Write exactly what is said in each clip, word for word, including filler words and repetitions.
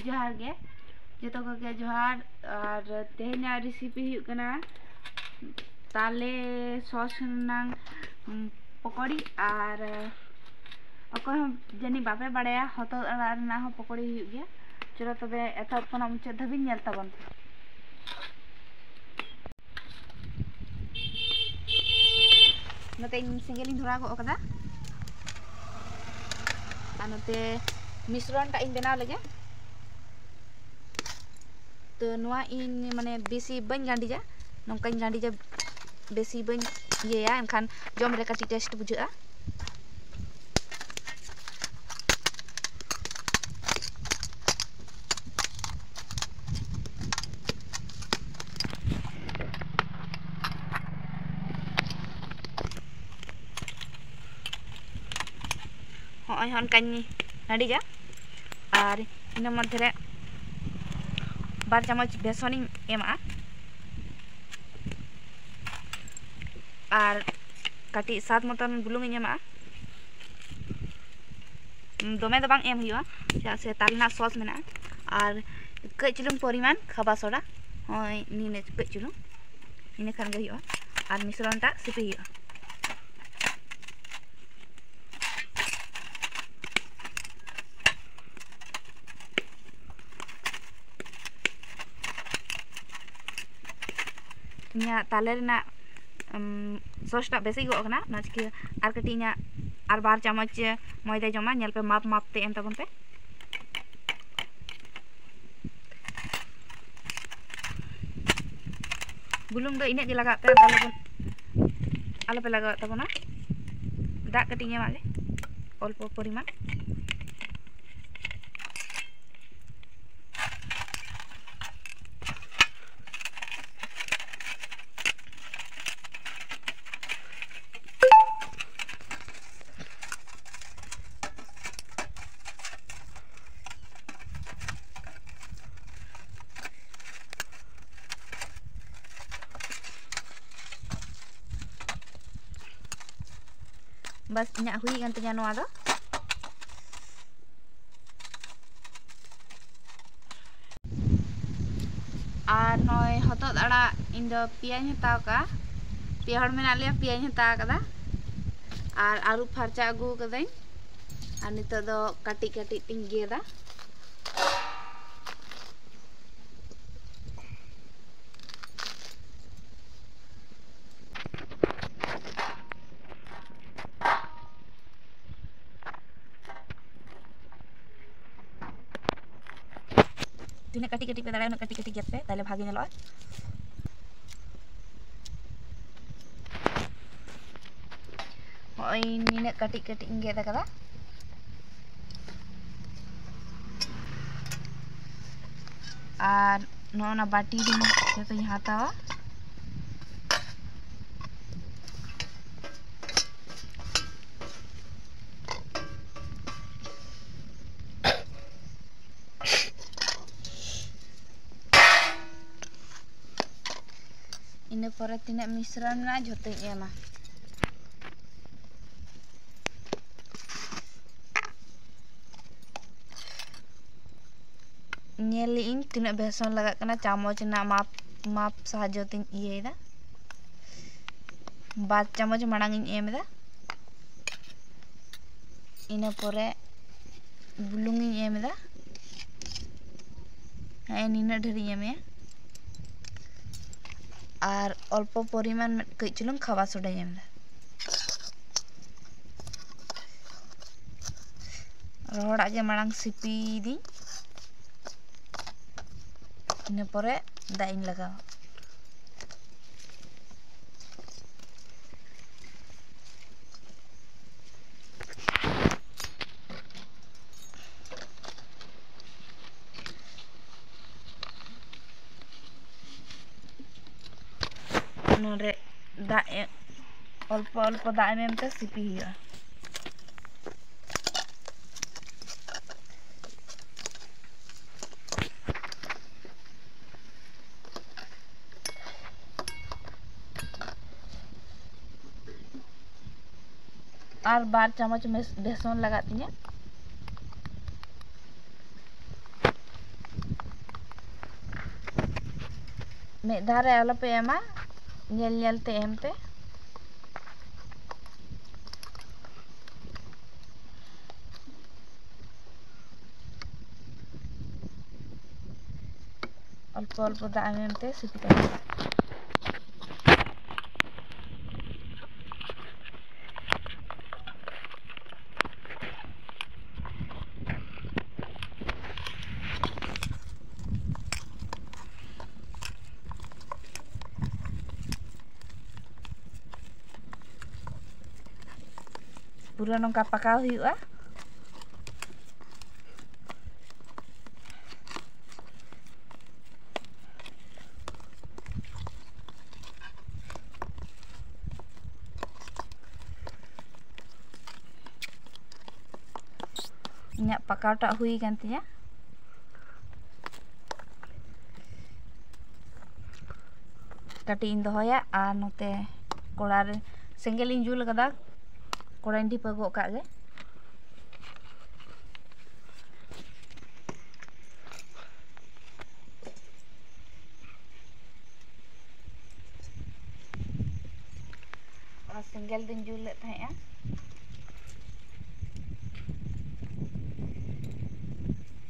ᱡᱚᱦᱟᱨ ᱜᱮ, ᱡᱚᱛᱚ ᱠᱚᱜᱮ ᱡᱚᱦᱟᱨ᱾ ᱟᱨ ᱛᱮᱦᱮᱧᱟᱜ ᱨᱮᱥᱤᱯᱤ ᱦᱩᱭᱩᱜ ᱠᱟᱱᱟ ᱛᱟᱞᱮ ᱥᱚᱥ ᱨᱮᱱᱟᱝ, ᱩᱢ, ᱯᱚᱠᱚᱲᱤ᱾ ᱟᱨ ᱚᱠᱚᱭ ᱦᱚᱸ ᱡᱟᱹᱱᱤᱡ ᱵᱟᱯᱮ ᱵᱟᱲᱟᱭᱟ, ᱦᱚᱛᱚᱫ ᱟᱲᱟᱜ ᱨᱮᱱᱟᱜ ᱦᱚᱸ ᱯᱚᱠᱚᱲᱤ ᱦᱩᱭᱩᱜ ᱜᱮᱭᱟ᱾ ᱪᱚᱞᱚ ᱛᱚᱵᱮ ᱮᱛᱚᱦᱚᱵ ᱠᱷᱚᱱᱟᱜ ᱢᱩᱪᱟᱹᱫ ᱫᱷᱟᱹᱵᱤᱡ ᱧᱮᱞ ᱛᱟᱵᱚᱱ ᱯᱮ᱾ ᱱᱚᱛᱮ ᱤᱧ ᱥᱮᱸᱜᱮᱞ ᱤᱧ ᱫᱷᱚᱨᱟᱣ ᱜᱚᱫ ᱠᱟᱫᱟ᱾ ᱟᱨ ᱱᱚᱛᱮ ᱢᱤᱥᱨᱚᱱ ᱴᱟᱜ ᱤᱧ ᱵᱮᱱᱟᱣ ᱞᱮᱜᱮ᱾ ᱛᱚ ᱱᱚᱣᱟ ᱤᱧ ᱢᱟᱱᱮ ᱵᱮᱥᱤ ᱵᱟᱹᱧ ᱜᱟᱸᱰᱤᱡᱟ, ᱱᱚᱝᱠᱟᱧ ᱜᱟᱸᱰᱤᱡᱟ, ᱵᱮᱥᱤ ᱵᱟᱹᱧ ᱤᱭᱟᱹᱭᱟ, ᱮᱱᱠᱷᱟᱱ ᱡᱚᱢ ᱨᱮ ᱠᱟᱹᱴᱤᱡ ᱴᱮᱥᱴ ᱵᱩᱡᱷᱟᱹᱜᱼᱟ᱾ ᱦᱚᱸᱜᱼᱚᱭ ᱦᱚᱸ ᱚᱱᱠᱟᱧ ᱜᱟᱸᱰᱤᱡᱟ᱾ ᱟᱨ ᱤᱱᱟᱹ ᱢᱚᱫᱽᱫᱷᱮ ᱨᱮ ᱵᱟᱨ ᱪᱟᱢᱚᱪ ᱵᱮᱥᱚᱱᱤᱧ ᱮᱢᱟᱜᱼᱟ᱾ ᱟᱨ ᱠᱟᱹᱴᱤᱡ ᱥᱟᱫ ᱢᱚᱛᱚᱱ ᱵᱩᱞᱩᱝ ᱤᱧ ᱮᱢᱟᱜᱼᱟ᱾ ᱫᱚᱢᱮ ᱫᱚ ᱵᱟᱝ ᱮᱢ ᱦᱩᱭᱩᱜᱼᱟ, ᱪᱮᱫᱟᱜ ᱥᱮ ᱛᱟᱞᱮ ᱨᱮᱱᱟᱜ ᱥᱚᱥ ᱢᱮᱱᱟᱜᱼᱟ᱾ ᱟᱨ ᱠᱟᱹᱡ ᱪᱩᱞᱩᱝ ᱯᱚᱨᱤᱢᱟᱱ ᱠᱷᱟᱵᱟ ᱥᱚᱰᱟ, ᱦᱳᱭ ᱱᱤᱱᱟᱹ ᱠᱟᱹᱡ ᱪᱩᱞᱩᱝ, ᱤᱱᱟᱹ ᱠᱷᱟᱱ ᱜᱮ ᱦᱩᱭᱩᱜᱼᱟ᱾ ᱟᱨ ᱢᱤᱥᱨᱚᱱ ᱴᱟᱜ ᱥᱤᱯᱤ ᱦᱩᱭᱩᱜᱼᱟ᱾ ᱤᱧᱟᱹᱜ ᱛᱟᱞᱮ ᱨᱮᱱᱟᱜ, ᱩᱢ, ᱥᱚᱥ ᱴᱟᱜ ᱵᱮᱥᱤ ᱜᱚᱜ ᱠᱟᱱᱟ, ᱚᱱᱟ ᱪᱤᱠᱟᱹ ᱟᱨ ᱠᱟᱹᱴᱤᱡ ᱤᱧᱟᱹᱜ ᱟᱨ ᱵᱟᱨ ᱪᱟᱢᱚᱪ ᱢᱚᱭᱫᱟᱭ ᱡᱚᱢᱟ᱾ ᱧᱮᱞ ᱯᱮ, ᱢᱟᱯ ᱢᱟᱯ ᱛᱮ ᱮᱢ ᱛᱟᱵᱚᱱ ᱯᱮ᱾ ᱵᱩᱞᱩᱝ ᱫᱚ ᱤᱱᱟᱹᱜ ᱜᱮ ᱞᱟᱜᱟᱜ ᱯᱮ, ᱟᱞᱚ ᱵᱚᱱ, ᱟᱞᱚ ᱯᱮ ᱞᱟᱜᱟᱣᱮᱫ ᱛᱟᱵᱚᱱᱟ᱾ ᱫᱟᱜ ᱠᱟᱹᱴᱤᱡ ᱤᱧ ᱮᱢᱟᱜ ᱜᱮ, ᱚᱞᱯᱚ ᱯᱚᱨᱤᱢᱟᱱ᱾ ᱵᱟᱥ, ᱤᱧᱟᱹᱜ ᱦᱩᱭ ᱠᱟᱱ ᱛᱤᱧᱟᱹ ᱱᱚᱣᱟ ᱫᱚ᱾ ᱟᱨ ᱱᱚᱜᱼᱚᱭ ᱦᱚᱛᱚᱫ ᱟᱲᱟᱜ ᱤᱧ ᱫᱚ ᱯᱮᱭᱟᱧ ᱦᱟᱛᱟᱣ ᱠᱟᱜᱼᱟ᱾ ᱯᱮ ᱦᱚᱲ ᱢᱮᱱᱟᱜ ᱞᱮᱭᱟ, ᱯᱮᱭᱟᱧ ᱦᱟᱛᱟᱣ ᱠᱟᱫᱟ᱾ ᱟᱨ ᱟᱹᱨᱩᱵ ᱯᱷᱟᱨᱪᱟ ᱟᱹᱜᱩ ᱠᱟᱹᱫᱟᱹᱧ᱾ ᱟᱨ ᱱᱤᱛᱚᱜ ᱫᱚ ᱠᱟᱹᱴᱤᱡ ᱠᱟᱹᱴᱤᱡ ᱛᱤᱧ ᱜᱮᱫᱟ᱾ ᱛᱤᱱᱟᱹᱜ ᱠᱟᱹᱴᱤᱡ ᱠᱟᱹᱴᱤᱡ ᱯᱮ ᱫᱟᱲᱮᱭᱟᱜᱼᱟ, ᱩᱱᱟᱹᱜ ᱠᱟᱹᱴᱤᱡ ᱠᱟᱹᱴᱤᱡ ᱜᱮᱫ ᱯᱮ, ᱛᱟᱦᱞᱮ ᱵᱷᱟᱜᱮ ᱧᱮᱞᱚᱜᱼᱟ᱾ ᱦᱚᱸᱜᱼᱚᱭ ᱱᱤᱱᱟᱹᱜ ᱠᱟᱹᱴᱤᱡ ᱠᱟᱹᱴᱤᱡ ᱤᱧ ᱜᱮᱫ ᱟᱠᱟᱫᱟ᱾ ᱟᱨ ᱱᱚᱜᱼᱚ ᱱᱟ ᱵᱟᱹᱴᱤ ᱨᱤᱧ ᱡᱚᱛᱚᱧ ᱦᱟᱛᱟᱣᱟ᱾ ᱤᱱᱟᱹ ᱯᱚᱨᱮ ᱛᱤᱱᱟᱹᱜ ᱢᱤᱥᱨᱚᱱ ᱢᱮᱱᱟᱜᱼᱟ, ᱡᱷᱚᱛᱚᱧ ᱮᱢᱟ᱾ ᱧᱮᱞ ᱞᱮᱜ ᱤᱧ ᱛᱤᱱᱟᱹᱜ ᱵᱮᱥᱚᱱ ᱞᱟᱜᱟᱜ ᱠᱟᱱᱟ, ᱪᱟᱢᱚᱪ ᱨᱮᱱᱟᱜ ᱢᱟᱯ, ᱢᱟᱯ ᱥᱟᱦᱟᱡᱽᱡᱚ ᱛᱤᱧ ᱤᱭᱟᱹᱭᱮᱫᱟ᱾ ᱵᱟᱨ ᱪᱟᱢᱚᱪ ᱢᱟᱲᱟᱝ ᱤᱧ ᱮᱢ ᱮᱫᱟ᱾ ᱤᱱᱟᱹ ᱯᱚᱨᱮ ᱵᱩᱞᱩᱝ ᱤᱧ ᱮᱢ ᱮᱫᱟ᱾ ᱦᱮᱸ, ᱱᱤᱱᱟᱹᱜ ᱰᱷᱮᱨ ᱤᱧ ᱮᱢᱮᱭᱟ᱾ ᱟᱨ ᱚᱞᱯᱚ ᱯᱚᱨᱤᱢᱟᱱ ᱢᱤᱫ ᱠᱟᱹᱡ ᱪᱩᱞᱩᱝ ᱠᱷᱟᱵᱟ ᱥᱚᱰᱟᱧ ᱮᱢ ᱮᱫᱟ᱾ ᱨᱚᱦᱚᱲᱟᱜ ᱜᱮ ᱢᱟᱲᱟᱝ ᱥᱤᱯᱤᱭᱤᱫᱤᱧ, ᱤᱱᱟᱹ ᱯᱚᱨᱮ ᱫᱟᱜ ᱤᱧ ᱞᱟᱜᱟᱣᱟ᱾ ᱱᱚᱰᱮ ᱫᱟᱜ ᱮ-, ᱚᱞᱯᱚ ᱚᱞᱯᱚ ᱫᱟᱜ ᱮᱢ ᱮᱢ ᱛᱮ ᱥᱤᱯᱤ ᱦᱩᱭᱩᱜᱼᱟ᱾ ᱟᱨ ᱵᱟᱨ ᱪᱟᱢᱚᱪ ᱢᱮᱥ-, ᱵᱮᱥᱚᱱ ᱞᱟᱜᱟᱜ ᱛᱤᱧᱟᱹ᱾ ᱢᱤᱫ ᱫᱷᱟᱣ ᱨᱮ ᱟᱞᱚᱯᱮ ᱮᱢᱟ, ᱧᱮᱞ ᱧᱮᱞ ᱛᱮ ᱮᱢ ᱯᱮ᱾ ᱚᱞᱯᱚ ᱚᱞᱯᱚ ᱫᱟᱜ ᱮᱢ ᱮᱢ ᱛᱮ ᱥᱤᱯᱤ ᱛᱟᱵᱚᱱ ᱯᱮ᱾ ᱯᱩᱨᱟᱹ ᱱᱚᱝᱠᱟ ᱯᱟᱠᱟᱣ ᱦᱩᱭᱩᱜᱼᱟ᱾ ᱤᱧᱟᱹᱜ ᱯᱟᱠᱟᱣᱴᱟᱜ ᱦᱩᱭ ᱟᱠᱟᱱ ᱛᱤᱧᱟᱹ᱾ ᱠᱟᱹᱴᱤᱡ ᱤᱧ ᱫᱚᱦᱚᱭᱟ ᱟᱨ ᱱᱚᱛᱮ ᱠᱚᱲᱟ ᱨᱮ ᱥᱮᱸᱜᱮᱞ ᱤᱧ ᱡᱩᱞ ᱟᱠᱟᱫᱟ, ᱠᱚᱲᱟᱧ ᱰᱷᱤᱯᱟᱹ ᱜᱚᱫ ᱠᱟᱜ ᱜᱮ᱾ ᱟᱨ ᱥᱮᱸᱜᱮᱞ ᱫᱩᱧ ᱡᱩᱞ ᱞᱮᱫ ᱛᱟᱦᱮᱸᱫᱼᱟ᱾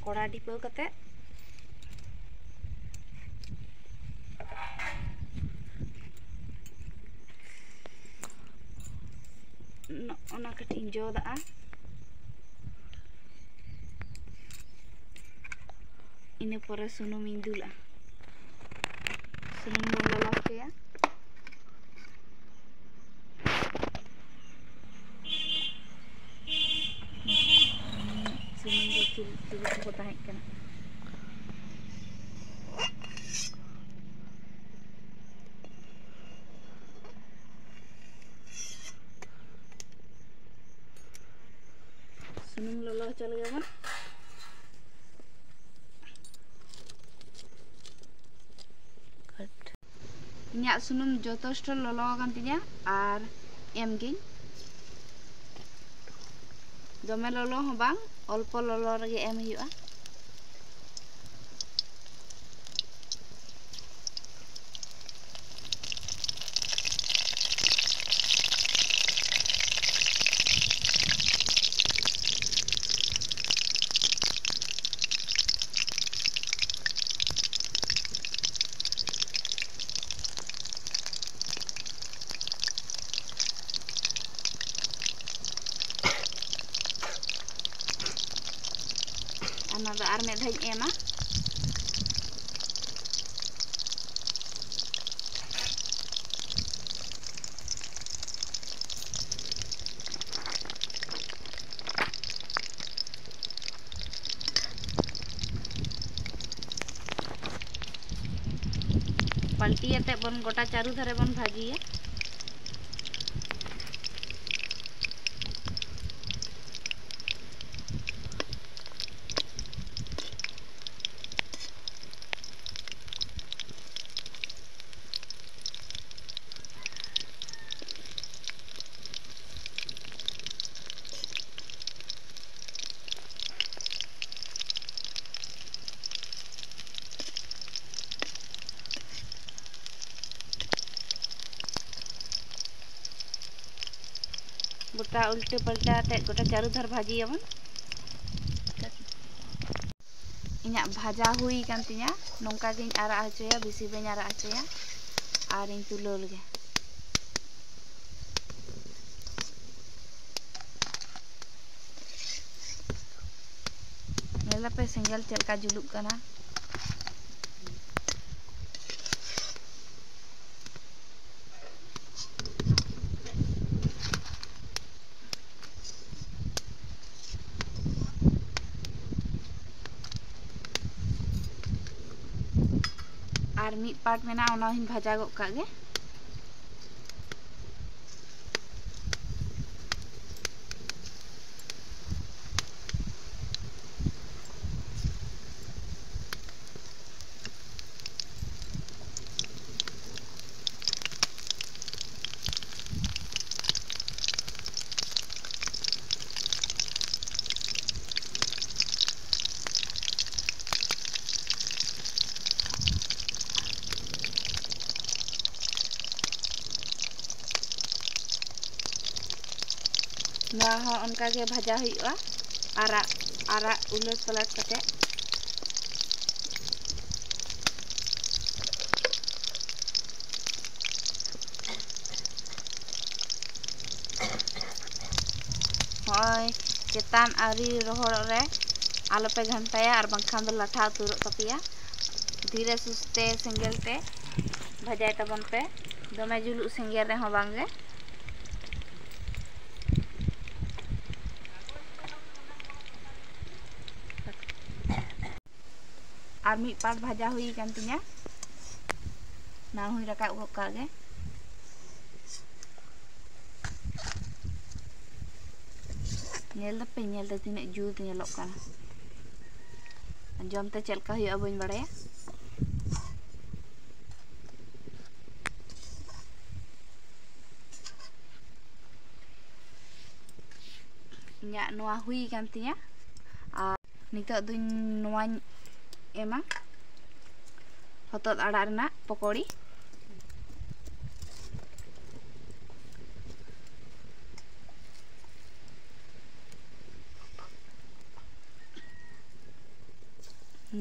ᱠᱚᱲᱟ ᱰᱷᱤᱯᱟᱹᱣ ᱠᱟᱛᱮ ᱱᱚᱜᱼᱚ ᱱᱟ ᱠᱟᱹᱴᱤᱡ ᱤᱧ ᱡᱚᱫᱟᱜᱼᱟ᱾ ᱤᱱᱟᱹ ᱯᱚᱨᱮ ᱥᱩᱱᱩᱢᱤᱧ ᱫᱩᱞᱟᱜᱼᱟ᱾ ᱥᱩᱱᱩᱢ ᱫᱚ ᱞᱚᱞᱚ ᱦᱚᱪᱚᱭᱟ᱾ ᱥᱩᱱᱩᱢ ᱫᱚ ᱪᱩᱞ-, ᱪᱩᱞᱩ ᱠᱚ ᱛᱟᱦᱮᱸ ᱠᱟᱱᱟ᱾ ᱥᱩᱱᱩᱢ ᱞᱚᱞᱚ ᱦᱚᱪᱚ ᱞᱮᱜᱮ ᱵᱚᱱ᱾ ᱤᱧᱟᱹᱜ ᱥᱩᱱᱩᱢ ᱡᱚᱛᱷᱮᱥᱴᱚ ᱞᱚᱞᱚ ᱟᱠᱟᱱ ᱛᱤᱧᱟᱹ ᱟᱨ ᱮᱢ ᱜᱤᱧ᱾ ᱫᱚᱢᱮ ᱞᱚᱞᱚ ᱦᱚᱸ ᱵᱟᱝ, ᱚᱞᱯᱚ ᱞᱚᱞᱚ ᱨᱮᱜᱮ ᱮᱢ ᱦᱩᱭᱩᱜᱼᱟ᱾ ᱟᱨ ᱢᱤᱫ ᱫᱷᱟᱣ ᱤᱧ ᱮᱢᱟ᱾ ᱯᱟᱞᱴᱤ ᱟᱛᱮ ᱵᱚᱱ ᱜᱚᱴᱟ ᱪᱟᱹᱨᱩ ᱫᱷᱟᱨᱮ ᱵᱚᱱ ᱵᱷᱟᱹᱡᱤᱭᱟ᱾ ᱜᱚᱴᱟ ᱩᱞᱴᱟᱹ ᱯᱟᱞᱴᱟ ᱟᱛᱮᱫ ᱜᱚᱴᱟ ᱪᱟᱹᱨᱩ ᱫᱷᱟᱨ ᱵᱷᱟᱹᱡᱤᱭᱟᱵᱚᱱ᱾ ᱤᱧᱟᱹᱜ ᱵᱷᱟᱡᱟ ᱦᱩᱭ ᱟᱠᱟᱱ ᱛᱤᱧᱟ, ᱱᱚᱝᱠᱟ ᱜᱤᱧ ᱟᱨᱟᱜ ᱦᱚᱪᱚᱭᱟ, ᱵᱮᱥᱤ ᱵᱟᱹᱧ ᱟᱨᱟᱜ ᱦᱚᱪᱚᱭᱟ᱾ ᱟᱨᱤᱧ ᱛᱩᱞᱟᱹᱣ ᱞᱮᱜᱮ᱾ ᱧᱮᱞ ᱫᱟᱯᱮ ᱥᱮᱸᱜᱮᱞ ᱪᱮᱫ ᱞᱮᱠᱟ ᱡᱩᱞᱩᱜ ᱠᱟᱱᱟ? ᱟᱨ ᱢᱤᱫ ᱯᱟᱴ ᱢᱮᱱᱟᱜᱼᱟ, ᱚᱱᱟ ᱦᱚᱸᱧ ᱵᱷᱟᱡᱟ ᱜᱚᱫ ᱠᱟᱜ ᱜᱮ᱾ ᱱᱚᱣᱟ ᱦᱚᱸ ᱚᱱᱠᱟ ᱜᱮ ᱵᱷᱟᱡᱟ ᱦᱩᱭᱩᱜᱼᱟ, ᱟᱨᱟᱜ, ᱟᱨᱟᱜ ᱩᱞᱟᱹᱴ ᱯᱟᱞᱟᱴ ᱠᱟᱛᱮ᱾ ᱦᱚᱸᱜᱼᱚᱭ ᱪᱮᱛᱟᱱ ᱟᱹᱣᱨᱤ ᱨᱚᱦᱚᱲᱚᱜ ᱨᱮ ᱟᱞᱚᱯᱮ ᱜᱷᱟᱱᱴᱟᱭᱟ, ᱟᱨ ᱵᱟᱝᱠᱷᱟᱱ ᱫᱚ ᱞᱟᱴᱷᱟ ᱩᱛᱟᱹᱨᱚᱜ ᱛᱟᱯᱮᱭᱟ᱾ ᱫᱷᱤᱨᱮ ᱥᱩᱥᱛᱮ ᱥᱮᱸᱜᱮᱞ ᱛᱮ ᱵᱷᱟᱡᱟᱭ ᱛᱟᱵᱚᱱ ᱯᱮ, ᱫᱚᱢᱮ ᱡᱩᱞᱩᱜ ᱥᱮᱸᱜᱮᱞ ᱨᱮᱦᱚᱸ ᱵᱟᱝ ᱜᱮ᱾ ᱟᱨ ᱢᱤᱫ ᱯᱟᱴ ᱵᱷᱟᱡᱟ ᱦᱩᱭ ᱟᱠᱟᱱ ᱛᱤᱧᱟ, ᱱᱟᱣᱟ ᱦᱚᱸᱧ ᱨᱟᱠᱟᱵ ᱜᱚᱫ ᱠᱟᱜ ᱜᱮ᱾ ᱧᱮᱞ ᱫᱟᱯᱮ, ᱧᱮᱞ ᱫᱟ ᱛᱤᱱᱟᱹᱜ ᱡᱩᱛ ᱧᱮᱞᱚᱜ ᱠᱟᱱᱟ᱾ ᱡᱚᱢ ᱛᱮ ᱪᱮᱫ ᱞᱮᱠᱟ ᱦᱩᱭᱩᱜᱼᱟ ᱵᱟᱹᱧ ᱵᱟᱲᱟᱭᱟ᱾ ᱤᱧᱟᱹᱜ ᱱᱚᱣᱟ ᱦᱩᱭ ᱟᱠᱟᱱ ᱛᱤᱧᱟ᱾ ᱟᱨ ᱱᱤᱛᱚᱜ ᱫᱚᱧ ᱱᱚᱣᱟᱧ ᱮᱢᱟ, ᱦᱚᱛᱚᱫ ᱟᱲᱟᱜ ᱨᱮᱱᱟᱜ ᱯᱚᱠᱚᱲᱤ᱾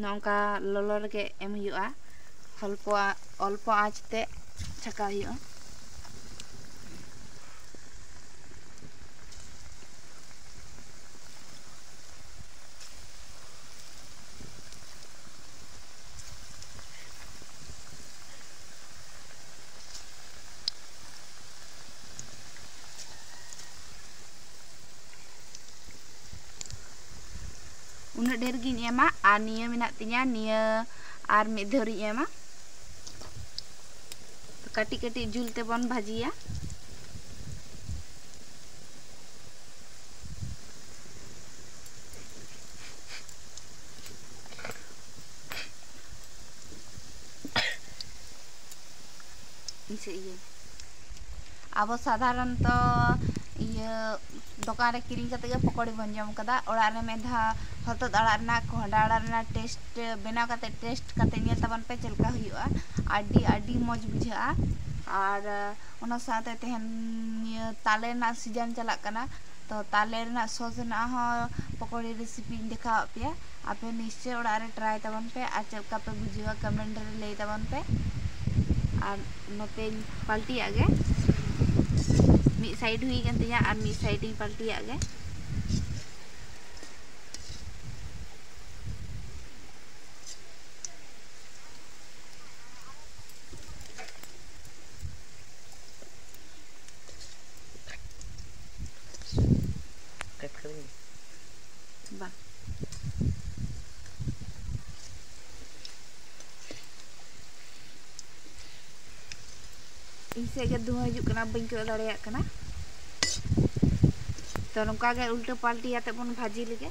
ᱱᱚᱝᱠᱟ ᱞᱚᱞᱚ ᱨᱮᱜᱮ ᱮᱢ ᱦᱩᱭᱩᱜᱼᱟ, ᱚᱞᱯᱚ, ᱚᱞᱯᱚ ᱟᱸᱪ ᱛᱮ ᱪᱷᱟᱠᱟᱣ ᱦᱩᱭᱩᱜᱼᱟ᱾ ᱩᱱᱟᱹᱜ ᱰᱷᱮᱨ ᱜᱤᱧ ᱮᱢᱟ, ᱟᱨ ᱱᱤᱭᱟᱹ ᱢᱮᱱᱟᱜ ᱛᱤᱧᱟ, ᱱᱤᱭᱟᱹ ᱟᱨ ᱢᱤᱫ ᱫᱷᱟᱣ ᱨᱤᱧ ᱮᱢᱟ᱾ ᱠᱟᱹᱴᱤᱡ ᱠᱟᱹᱴᱤᱡ ᱡᱩᱞ ᱛᱮᱵᱚᱱ ᱵᱷᱟᱹᱡᱤᱭᱟ᱾ ᱤᱧ ᱥᱮ ᱤᱭᱟᱹ, ᱟᱵᱚ ᱥᱟᱫᱷᱟᱨᱚᱱᱛᱚ ᱤᱭᱟᱹ ᱫᱚᱠᱟᱱ ᱨᱮ ᱠᱤᱨᱤᱧ ᱠᱟᱛᱮ ᱜᱮ ᱯᱚᱠᱚᱲᱤ ᱵᱚᱱ ᱡᱚᱢ ᱠᱟᱫᱟ᱾ ᱚᱲᱟᱜ ᱨᱮ ᱢᱤᱫ ᱫᱷᱟᱣ ᱦᱚᱛᱚᱫ ᱟᱲᱟᱜ ᱨᱮᱱᱟᱜ, ᱠᱚᱸᱦᱰᱟ ᱟᱲᱟᱜ ᱨᱮᱱᱟᱜ ᱴᱮᱥᱴ ᱵᱮᱱᱟᱣ ᱠᱟᱛᱮ, ᱴᱮᱥᱴ ᱠᱟᱛᱮ ᱧᱮᱞ ᱛᱟᱵᱚᱱ ᱯᱮ ᱪᱮᱫ ᱞᱮᱠᱟ ᱦᱩᱭᱩᱜᱼᱟ᱾ ᱟᱹᱰᱤ, ᱟᱹᱰᱤ ᱢᱚᱡᱽ ᱵᱩᱡᱷᱟᱹᱜᱼᱟ᱾ ᱟᱨ ᱚᱱᱟ ᱥᱟᱶᱛᱮ ᱛᱮᱦᱮᱧ ᱱᱤᱭᱟᱹ ᱛᱟᱞᱮ ᱨᱮᱱᱟᱜ ᱥᱤᱡᱮᱱ ᱪᱟᱞᱟᱜ ᱠᱟᱱᱟ, ᱛᱚ ᱛᱟᱞᱮ ᱨᱮᱱᱟᱜ ᱥᱚᱥ ᱨᱮᱱᱟᱜ ᱦᱚᱸ ᱯᱚᱠᱚᱲᱤ ᱨᱮᱥᱤᱯᱤᱧ ᱫᱮᱠᱷᱟᱣᱟᱫ ᱯᱮᱭᱟ᱾ ᱟᱯᱮ ᱱᱤᱥᱪᱚᱭ ᱚᱲᱟᱜ ᱨᱮ ᱴᱨᱟᱭ ᱛᱟᱵᱚᱱ ᱯᱮ, ᱟᱨ ᱪᱮᱫ ᱞᱮᱠᱟ ᱯᱮ ᱵᱩᱡᱷᱟᱹᱣᱟ ᱠᱚᱢᱮᱱᱴ ᱨᱮ ᱞᱟᱹᱭ ᱛᱟᱵᱚᱱ ᱯᱮ᱾ ᱟᱨ ᱱᱚᱛᱮᱧ ᱯᱟᱞᱴᱤᱭᱟᱜ ᱜᱮ, ᱢᱤᱫ ᱥᱟᱭᱤᱰ ᱦᱩᱭ ᱠᱟᱱ ᱛᱤᱧᱟ ᱟᱨ ᱢᱤᱫ ᱥᱟᱭᱤᱰ ᱤᱧ ᱯᱟᱞᱴᱤᱭᱟᱜ ᱜᱮ᱾ ᱥᱮᱫ ᱜᱮ ᱫᱷᱩᱶᱟᱹ ᱦᱤᱡᱩᱜ ᱠᱟᱱᱟ, ᱵᱟᱹᱧ ᱠᱚᱭᱚᱜ ᱫᱟᱲᱮᱭᱟᱜ ᱠᱟᱱᱟ᱾ ᱛᱚ ᱱᱚᱝᱠᱟ ᱜᱮ ᱩᱞᱴᱟᱹ ᱯᱟᱞᱴᱤ ᱠᱟᱛᱮ ᱵᱚᱱ ᱵᱷᱟᱹᱡᱤ ᱞᱮᱜᱮ᱾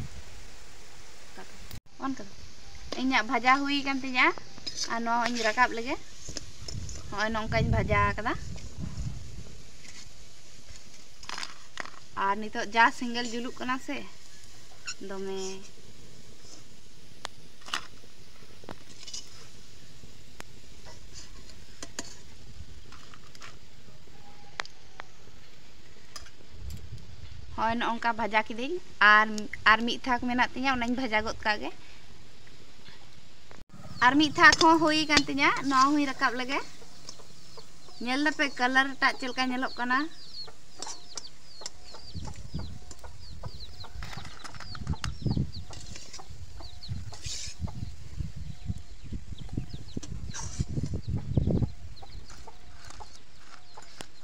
ᱚᱱᱠᱟ ᱫᱚ ᱤᱧᱟᱹᱜ ᱵᱷᱟᱡᱟ ᱦᱩᱭ ᱟᱠᱟᱱ ᱛᱤᱧᱟ᱾ ᱟᱨ ᱱᱚᱣᱟ ᱦᱚᱸᱧ ᱨᱟᱠᱟᱵ ᱞᱮᱜᱮ᱾ ᱦᱚᱸᱜᱼᱚᱭ ᱱᱚᱝᱠᱟᱧ ᱵᱷᱟᱡᱟ ᱟᱠᱟᱫᱟ᱾ ᱟᱨ ᱱᱤᱛᱚᱜ ᱡᱟ ᱥᱮᱸᱜᱮᱞ ᱡᱩᱞᱩᱜ ᱠᱟᱱᱟ ᱥᱮ, ᱫᱚᱢᱮ᱾ ᱦᱚᱸᱜᱼᱚᱭ ᱱᱚᱜᱼᱚ ᱱᱚᱝᱠᱟ ᱵᱷᱟᱡᱟ ᱠᱤᱫᱟᱹᱧ᱾ ᱟᱨ, ᱟᱨ ᱢᱤᱫ ᱛᱷᱟᱠ ᱢᱮᱱᱟᱜ ᱛᱤᱧᱟᱹ, ᱚᱱᱟᱧ ᱵᱷᱟᱡᱟ ᱜᱚᱫ ᱠᱟᱜ ᱜᱮ᱾ ᱟᱨ ᱢᱤᱫ ᱛᱷᱟᱠ ᱦᱚᱸ ᱦᱩᱭ ᱟᱠᱟᱱ ᱛᱤᱧᱟᱹ, ᱱᱚᱣᱟ ᱦᱚᱸᱧ ᱨᱟᱠᱟᱵ ᱞᱮᱜᱮ᱾ ᱧᱮᱞ ᱫᱟᱯᱮ colour ᱴᱟᱜ ᱪᱮᱫ ᱞᱮᱠᱟ ᱧᱮᱞᱚᱜ ᱠᱟᱱᱟ?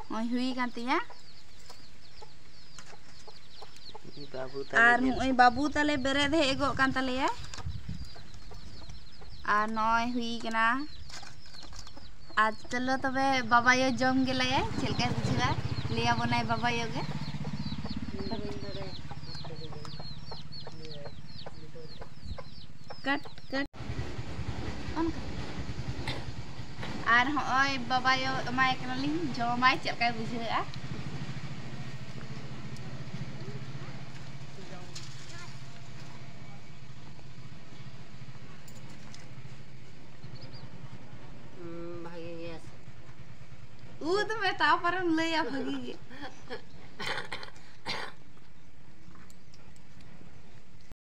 ᱱᱚᱜᱼᱚᱭ ᱦᱩᱭ ᱟᱠᱟᱱ ᱛᱤᱧᱟ᱾ ᱵᱟᱹᱵᱩ ᱛᱟᱞᱮ ᱟᱨ ᱧᱮᱞ ᱱᱚᱜᱼᱚᱭ ᱵᱟᱹᱵᱩ ᱛᱟᱞᱮ ᱵᱮᱨᱮᱫ ᱦᱮᱡ ᱜᱚᱫ ᱠᱟᱱ ᱛᱟᱞᱮᱭᱟ᱾ ᱟᱨ ᱱᱚᱜᱼᱚᱭ ᱦᱩᱭ ᱠᱟᱱᱟ᱾ ᱟᱨ ᱪᱚᱞᱚ ᱛᱚᱵᱮ ᱵᱟᱵᱟᱭᱳ ᱡᱚᱢ ᱜᱮᱞᱟᱭᱟᱭ, ᱪᱮᱫ ᱞᱮᱠᱟᱭ ᱵᱩᱡᱷᱟᱹᱣᱟ, ᱞᱟᱹᱭ ᱟᱵᱚᱱᱟᱭ ᱵᱟᱵᱟᱭᱳ ᱜᱮ᱾ ᱠᱟᱴ, ᱠᱟᱴ᱾ ᱚᱱᱠᱟ᱾ ᱟᱨ ᱦᱚᱸᱜᱼᱚᱭ ᱵᱟᱵᱟᱭᱳ ᱮᱢᱟᱭ ᱠᱟᱱᱟᱞᱤᱧ, ᱡᱚᱢᱟᱭ, ᱪᱮᱫ ᱞᱮᱠᱟᱭ ᱵᱩᱡᱷᱟᱹᱣᱮᱫᱼᱟ᱾ ᱦᱩᱸ, ᱵᱷᱟᱜᱮ ᱜᱮᱭᱟ ᱥᱮ? ᱩᱫ ᱢᱮ, ᱛᱟᱨᱯᱚᱨᱮᱢ ᱞᱟᱹᱭᱟ ᱵᱷᱟᱜᱮ ᱜᱮ᱾